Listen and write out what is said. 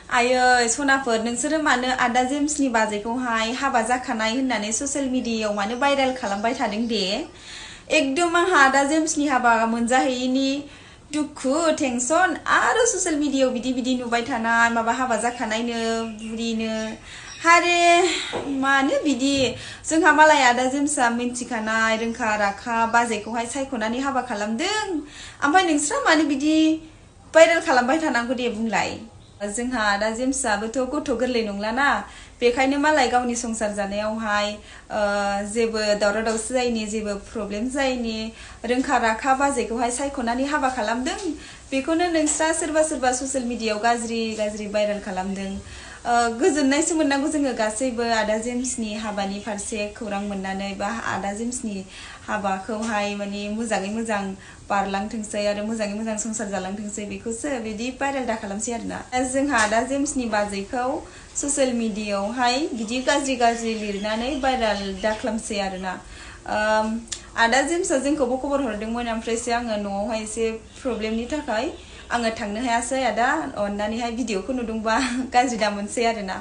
आयै सनाफोर नोंसोरो मानो आदा जेम्सनि बाजैखौहाय हाबा जाखानाय होननानै ससियेल मिडियायाव मानो भाइरेल खालामबाय थादों दे एकदम आंहा आदा जेम्सनि हाबा मोनजाहैयिनि दुखु टेंसन आरो ससियेल मिडियायाव बिदि नुबाय थानाय माबा हाबा जाखानायनो बुरिनो हारे मानो बिदि जोंहा मालाय आदा जेम्सआ मिन्थिखानाय रोंखा राखा बाजैखौहाय सायख'नानै हाबा खालामदों ओमफ्राय नोंस्रा मानो बिदि भाइरेल खालामबाय थानांगौ दे बुंलाय जोंहा आदा जेम्सआबोथ' गथ' गोरलै नंलाना बेखायनो मालाय गावनि संसार जानायावहाय जेबो दावराव दावसि जायैनि जेबो प्रब्लेम जायैनि रोंखा राखा बाजैखौहाय सायख'नानै हाबा खालामदों बेखौनो नोंस्रा सोरबा ससियेल मिडियायाव गाज्रि भाइरेल खालामदों गोजोननायसो मोननांगौ जोङो गासैबो आदा जेम्सनि हाबानि फारसे खौरां मोननानै बा आदा जेम्सनि हाबाखौहाय माने मोजाङै मोजां बारलांथोंसै आरो मोजाङै मोजां संसार जालांथोंसै बेखौसो बिदि भाइरेल दा खालामसै आरोना जोंहा आदा जेम्सनि बाजैखौ ससियेल मिडियायावहाय बिदि गाज्रि लिरनानै भाइरेल दा खालामसै आरोना आदा जेम्सआ जोंखौबो खबर हरदोंमोन ओमफ्रायसो आङो न'आवहाय एसे प्रब्लेमनि थाखाय आङो थांनो हायासै आदा अन्नानैहाय भिडिअखौ नुदोंबा गाज्रि दा मोनसै आरोना